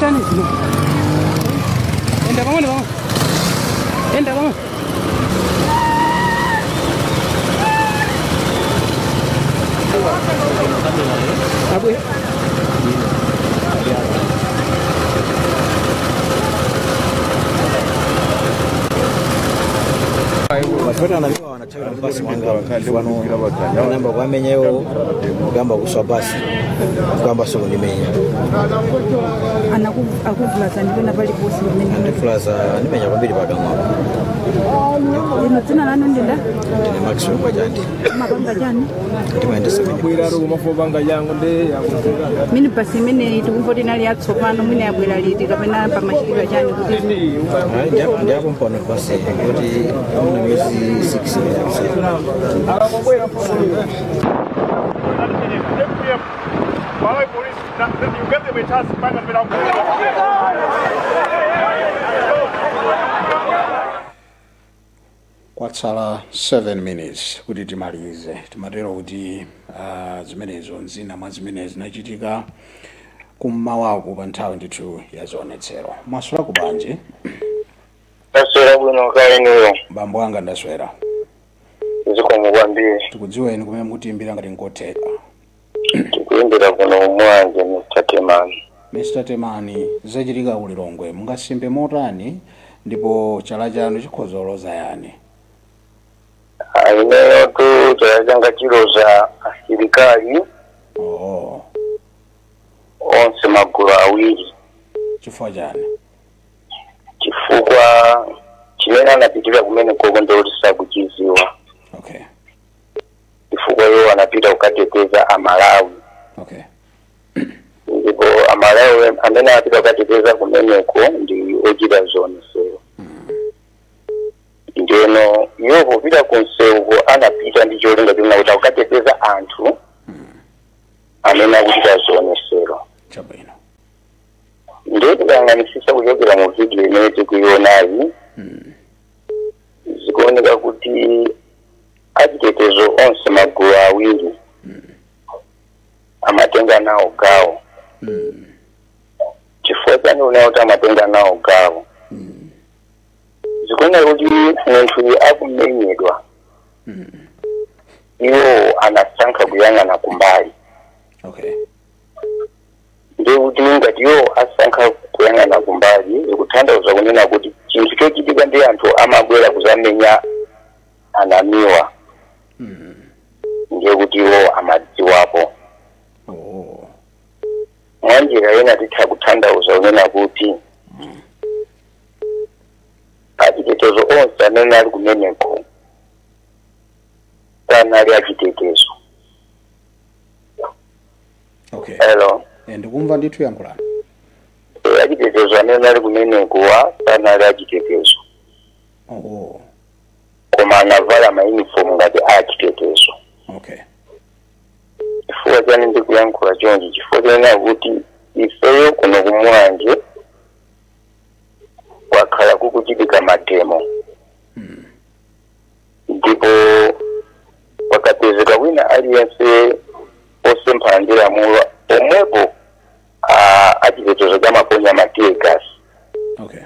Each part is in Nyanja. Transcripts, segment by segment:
Don't turn it. No. Enda pang'ono pang'ono. Enda pang'ono. Abu. Basi wanga kwamenyeyo kugamba kuswa basi kugamba so ndimenya anakuvulaza ndipena pali posi pamene andifulaza ndimenya kwambiri pakamwa. Ino dzina lanu ndinda? Ndine Maxwell Kwajandi. Mapanga chani? Ndimayendesa mini basi imene tikumva kuti inali yatsopano mwina yabwera liti kapena pamachitika chani kuti ndiapo mpano basi kuti muna miyezi 6. Kwatsala 7 minutes kuti timalize. Timatero kuti zimenezo nzina mwa zimene zinachitika kummawaku pa nthawi ndithu ya zionetsero. Mwaswera kubanji? Ndaswera bwino kaeniyo. Bambo anga ndaswera. Zikomo kwambiri. Tikudziweni kumene mukutiimbira ngati nkotheka. Tikuimbira kuno Mulanje, Mr. Temani. Mr. Temani, zachitika ku Lilongwe mungasimbe motani ndipo chala chanu chikhozoloza yani? Ineyo tu chala changa chiloza asilikali. Oh. Onse magulu awiri. Chifukwa chani? Chifukwa chimene anapitira kumene koko ndikuti sakuchiziwa. Okay. Chifukwa iwo anapita kukateteza Amalawi. Okay. Ndipo Amalawi amene anapita kukateteza kumeneko ndi ochita zionetsero. Ndeno iwo popita kunsewuko anapita ndi cholinga chonena kuti akukateteza anthu amene akuchita zionetsero. Chabwino. Ndiye tikayang'anisisa kuchokera mu video imene tikuionayi, zikuoneka kuti achitetezo onse magulu awiri amatenga nawo gawo. Chifukwa chani unayo kuti amatenga nawo gawo? Zikuoneka kuti munthu akumenyedwa, iwo anasankha kuyang'ana kumbali. Okay. Ndiye kuti ngati iwo asankha kuyang'ana kumbali, zikutanthauza kunena kuti chinthu chochitika ndi anthu amabwera kuzamenya anamiwa. Ndiye kuti iwo amadziwapo. Oh. Mwanjira ina titha kutanthauza kunena kuti achitetezo onse amene ali kumeneko sanali achitetezo. Okay. Hello. Ndikumva ndithu yankhulani. Achitetezo amene ali kumeneko sanali achitetezo. Oh. Koma anavala mauniform ngati achitetezo. Okay. Chifukwa chani ndikuyankhula chonchi? Chifukwa chanena kuti ifeyo kuno kumwanje kwakhala kukuchitika mademo. Ndipo wakapezeka wina aliyense osemphana ndi lamulo omwepo achitetezo chamaponya ma tear gas. Okay.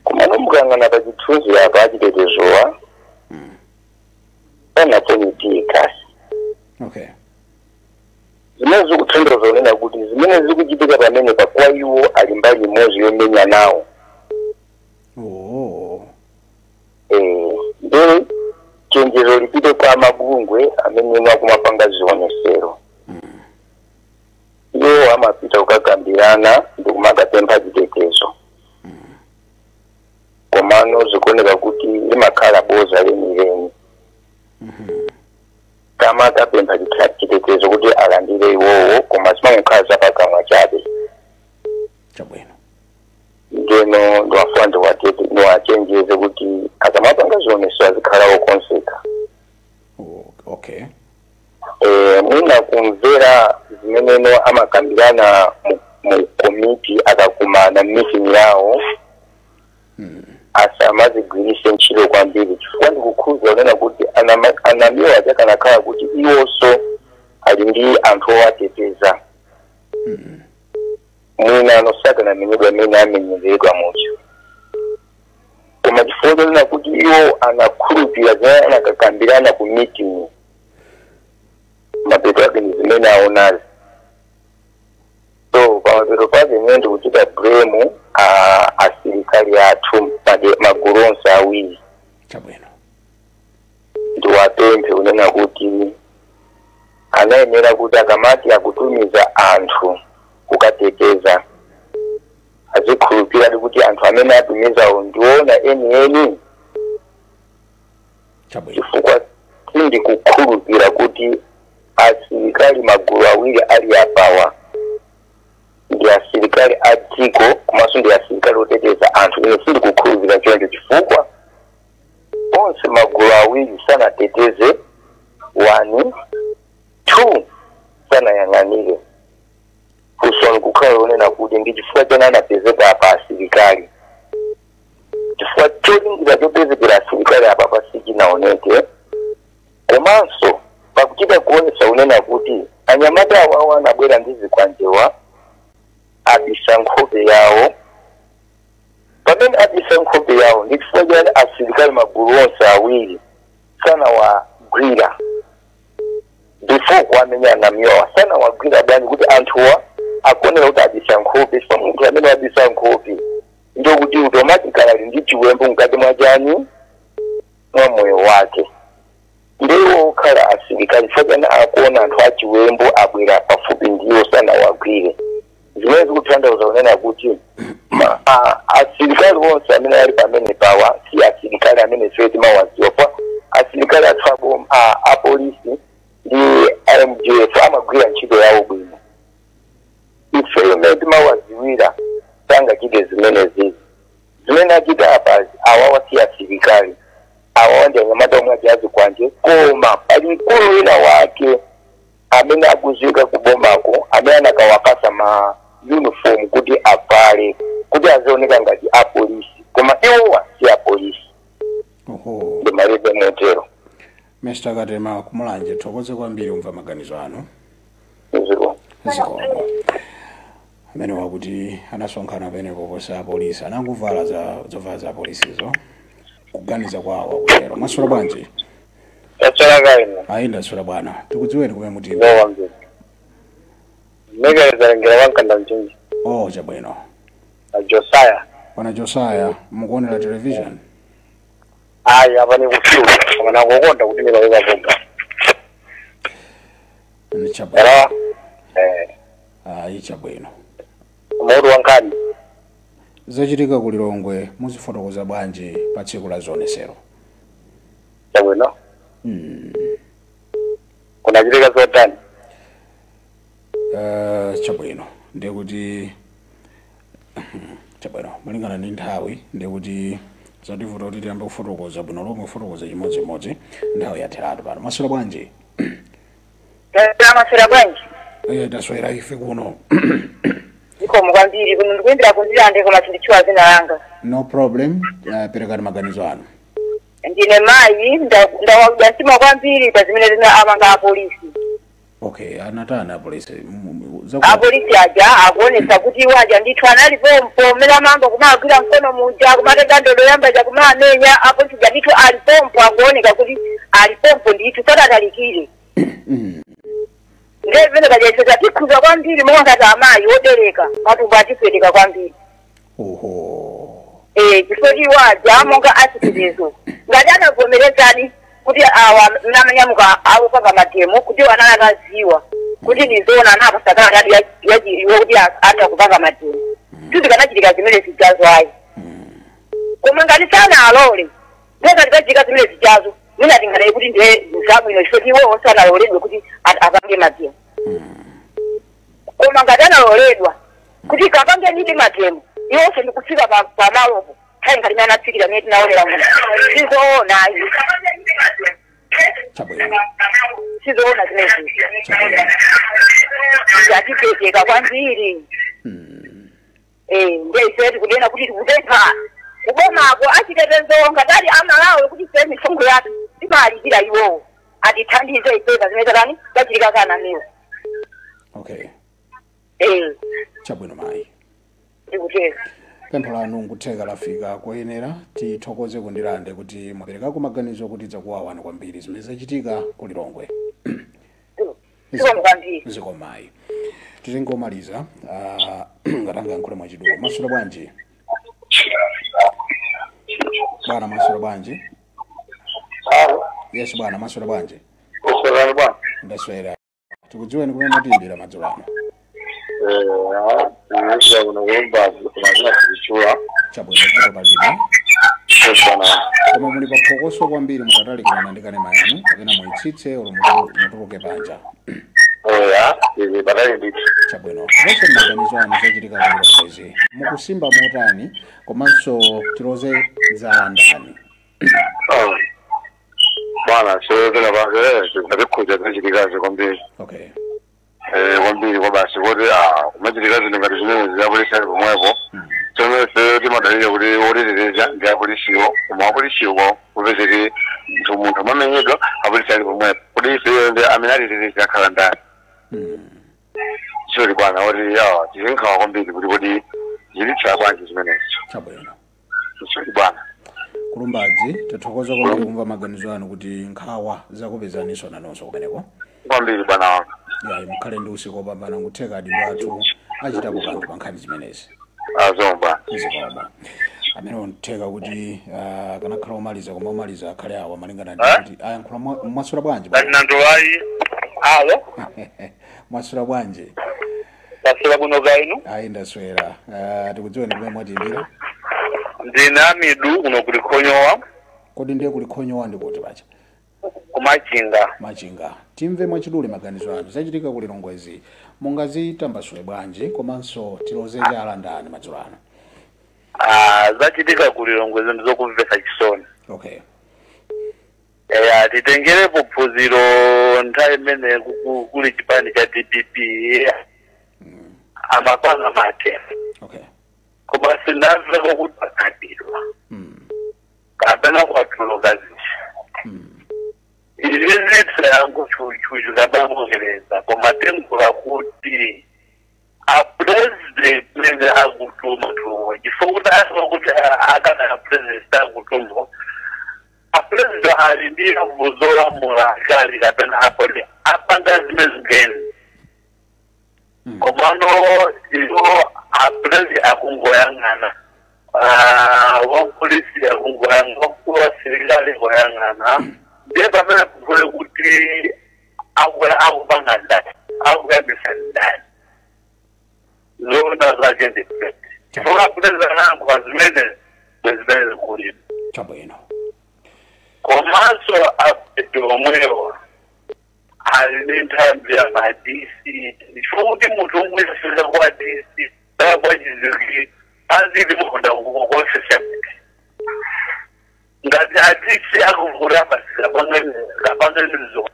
Komano mukayang'ana pa chithunzi apa achitetezowa sanaponye tear gas. Okay. Zimene zikutanthauza kunena kuti zimene zikuchitika pamene pa kwa iwo ali mbali imodzi yomenya nawo. Oh. Ndiye chenjezo lipite kwa mabungwe amene akumapanga zionetsero. Iwo amapita kukakambirana ndi kumakapempha chitetezo. Komano zikuoneka kuti limakhala boza lenileni. Kamakapempha chitetezo kuti alandire iwowo, koma zimangokhala zapakamwa chabe. Chabwino. Ndeno ndiwafuna ndiwachenjeze kuti akamapanga zionetsero azikhala okonzeka. Okay. Mwina kumvera zimeneno amakambirana mu komiti akakumana meeting yawo, asamazigwirise ntchito kwambiri, chifukwa ndikukhulupirira kunena kuti anamiwa chakanakhala kuti iwonso ali ndi anthu owateteza. Mwina anosakana menyedwa amene amenyeredwa mucho, koma chifukwa chonena kuti iwo anakhulupirira zimene anakakambirana ku meeting, mapeto ake ndi zimene aonazi. So pamapeto pake ine ndikuchita blame asilikali athu, magulu onse awiri. Ndiwapemphe kunena kuti anayenera kuti akamati akutumiza anthu kukateteza, azikhulupirira kuti anthu amene atumizawo ndiona enieni, chifukwa sindikukhulupira kuti asilikali magulu awiri ali apawa ndi asilikali a dziko komanso ndi asilikali oteteza anthu. Ine sindikukhulupira choncho, chifukwa onse magulu awiri sanateteze. One, two, sanayang'anire. Funso kukhala lonena kuti ndi chifukwa chani anapezeka apa asilikali? Chifukwa cholingira chopezekera asilikali apa pasichinaoneke. Komanso pakuchita kuonesa unena kuti anyamata awawo anabwera ndi zikwanjewa, abisa nkhope yawo. Pamene abisa nkhope yawo, ndi chifukwa chani asilikali magulu onse awiri sanawagwira before kuamenya anamiwawa? Sanawagwira bwanji kuti anthuwa akuonera kuti abisa nkhope? Chifukwa munthu amene abisa nkhope ndokuti automatically ali ndi chiwembu mkati mwa chani, mwa moyo wake. Ndiwo okhala asilikali, chifukwa chani akuona anthu achiwembu abwera pafupi ndiwo sanawagwire? Zimene zikutanthauza kunena kuti asilikali onse amene ali pamene pawa si asilikali amene ife timawadziwa. Pa asilikali athu apolisi ndi MDF amagwira ntchito yawo bwino. Ifeyo mmene timawadziwira sangachite zimene zizi zimene achita apazi. Awawa si asilikali, awawa ndi anyamata omwe ati azikwanje, koma pali mkulu wina wake amene akuziwika kubomako amene anakawapasa ma uniform kuti avale kuti azioneka ngati apolisi, koma iwowa si apolisi. Ndimalize motero. Mr Katema kumulanje, thokoze kwambiri umva maganizo anu. Ziko. Zikomo. Amene wakuti anasonkhana pamenepo posa apolisi anangovala za zovala za apolisizo, kuganiza kwawo akutero. Mwaswera bwanji? Taswera kaino. Ayi, ndaswera bwana. Tikudziweni, kumene mutimba? Ngowa mbizi mmekereza wankanda mchinji. Oh, chabwino. Na Josaya. Bwana Josaya, mukuonera television? Ayi, apa nikufiuka, koma nangokonda kuti ndikaweka bomba. Ni chabwino. Era Ayi, chabwino. Mutu wankani? Zachitika ku Lilongwe muzifotokoza bwanji pa tsiku la zionesero? Chabwino. Kunachitika zotani? Chabwino, ndikuti chabwino, malingana ndi nthawi, ndikuti zativuta kuti tiyambe kufotokoza bwino lomwe, kufotokoza chimodzimodzi, nthawi yatheratu pano. Maswera bwanji? Maswera bwanji? Eh, taswera ife kuno. Zikomo kwambiri. Kuno ndikuimbira kundilande, koma sinditchula zina langa. No problem, perekani maganizo anu. Ndine mayi, ndawagwa mtima kwambiri pa zimene zina amanga apolisi. Okay, anatani apolisi? Apolisi aja akuonesa kuti iwo aja ndithu analipompo mmene amamba kumagwira mkono muja, kumatenga ndodo yamba ja kumamenya. Apolisi ja ndithu alipompo, akuoneka kuti alipompo ndithu, sadatalikire. Ndiye pamene kajaiseza tikhuza kwambiri, monga ngati amayi obereka, matumbo atipweteka kwambiri. Chifukwa iwo aja monga achitetezo, ngati anavomerezani kuti awa mnamanyamuka akupanga ma demo, kuti iwo anakaziwa kuti ndizoona, anapasakana yachiiwo kuti atha kupanga ma demo, sizikanachitika zimene zijazo ayi. Koma ngati sanalole, ngati kachitika zimene zijazo, mwina tinganene kuti ndiye zabwino, chifukwa iwowo sanaloledwe kuti apange ma demo. Koma ngati analoledwa kuti kapange nidi ma demo, iwonso ndikufika pamalopo nthawi ngati imene anatsikira mene tinaonera muno, sizoona ayi. Sizoona zimenezi, zatipweteka kwambiri. Ndiye ife tikunena kuti tikupempha kubomako achitetezo, ngati amalawi, kuti ife misonkho yathu timalipira iwowo, atithandize ife pa zimene zatani zachitika kanamiwa. Chabwino mayi. Ndikuteka. Pempho lanu nkutheka lafika koyenera. Tithokoze kundilande kuti mwaperekako maganizo kuti dzakuwawani kwambiri zimene zachitika ku Lilongwe. Zikomo kwambiri. Zikomayi. Titengomaliza ngatangayankhule mwachidule. Masula bwanji bwana? Masula bwanji? Yes bwana, masula bwanji? Usakani bwana. Ndaswera. Tikudziweni kumene mutimbira madzulo ano. Ndinachita kuno kulumbazi kumazina kulichula. Chabwino, vuto palibe. Bwana. Koma muli paphokoso kwambiri, mukatalikirana ndi kanema yanu kapena muyitsitse olo mutuluke panja. Oya, izi patali ndithu. Chabwino, zonse maganizo anu, zachitika kulilongwezi mukusimba motani komanso tiloze za ndani? Bwana, seyopera pake zikatikhudza zachitikazi kwambiri. Kwambiri kwa basi kuti kumachitika zinthu ngati zimene ziapolisi ali pomwepo. Tsono ife timadalira kuti oteteza ndi apolisiwo, koma apolisiwo kupezeke munthu amamenyedwa apolisi ali pomwepo, kuti ife ndi amene atiteteza akhala ndani? Sori bwana, kuti tizinkhawa kwambiri kuti zilitsa bwanji zimenezo. Chabwino. Sori bwana. Kulumbadzi, tathokoza kwambiri kumva maganizo anu kuti nkhawa zakupezaninso nanonso kumeneko. Kwambiri bwana wanga. Yayi, mukhale ndi usiku wopambana. Nkutheka adindo athu achitapo kanthu pa nkhani zimenezi. Azomba bwana. Zikomo. Amene ontheka kuti kanakhala omaliza, koma omaliza akhale awa malingana ndi kuti ayankhula. Mwasula bwanji bwana? Nandowayi alo. Mwasula bwanji? Tasula kuno kainu. Ayi, ndaswera. Tikudziweni kumene mwatimbira. Ndine Amidu kuno kulikhonyowa. Kodi ndiye kulikhonyowa ndi kuti pacha? Kumachinga. Machinga. Timve mwachidule maganizo anu, zachitika ku Lilongwezi mungazitambasule bwanji komanso tiloze chala ndani madzulo ano? Zachitika kulilongwe zinthu zokumvetsa chisoni. Eya, titengerepo phunziro nthawi imene kuli chipani cha DPP amapanga matema, koma sindamveko kuti akadidwa kapena kwatuluka zisha. Izi zitsa yangu chuchuchu kabangogereza, koma tengula kuti apresident mene akutuma tuwo chifukwa kuti aswa kuti akana apresident akutuma, apresident ali ndi zolamula kali kapena apole apanga zimene zingeni, komano iwo apresident akungoyang'ana, wapolisi akungoyang'ana, wakulu wa sirikali ngoyang'ana, ndiye pamene kukule kuti akupanga ndani, akuyambisa ndani, zona zake ndi president, chifukwa president anayankhula zimene zimene zikulima. Komanso apete omwewo ali ndi nthambi ya ma DC, chifukwa kuti munthu omwe afika kwa DC aa kwa Chiziki azili mukonda kukonse ngati a DC akuvula basi kapangenizo.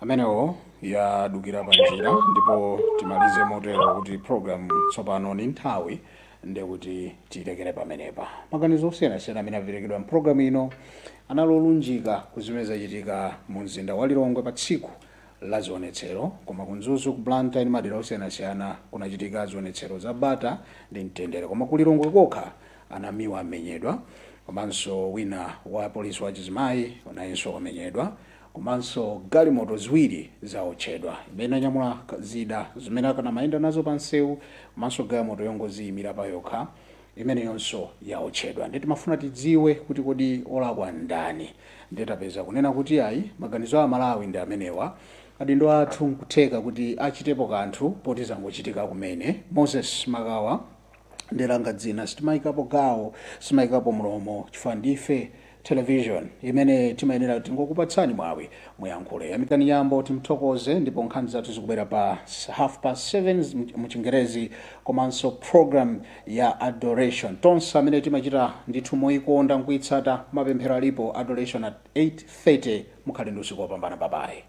Amenewo yadukira panjira, ndipo timalize motero kuti program tsopano ni nthawi ndekuti tiyilekere pamenepa. Maganizo osiyanasiyana amene aperekedwa mpulogalamu ino analolunjika ku zimene zachitika mu mzinda wa Lilongwe pa tsiku la zionetsero, koma ku Mzuzu, ku Blantyre ndi madera osiyanasiyana kunachitika zionetsero za bata ndi mtendere, koma ku Lilongwe kokha anamiwa amenyedwa, komanso wina wa polisi wa chizimayi nayenso wamenyedwa, komanso galimoto ziwiri zaotchedwa imene anyamula zida zimene akanamayenda nazo pa nsewu, komanso galimoto yongoziyimira pa yokha imeneyonso yaotchedwa. Ndi timafuna tidziwe kuti kodi olakwa ndani? Nditapeza kunena kuti ayi, maganizo a Malawi ndi amenewa, adindo athu nkutheka kuti achitepo kanthu poti zangochitika kumene. Moses Makawa ndelanga dzina. Sitimayikapo gawo, sitimayikapo mlomo, chifukwa ndife television imene timayenera tingokupatsani mwawi muyankhule. Yamikani Nyambo timthokoze, ndipo nkhani zathu zikubwera pa 7:30 mu Chingerezi komanso program ya adoration. Tonse amene timachita ndithu moyikonda nkuitsata, mapemphero alipo, adoration at 8:30. Mukhale ndi usiku wopambana. Bye bye.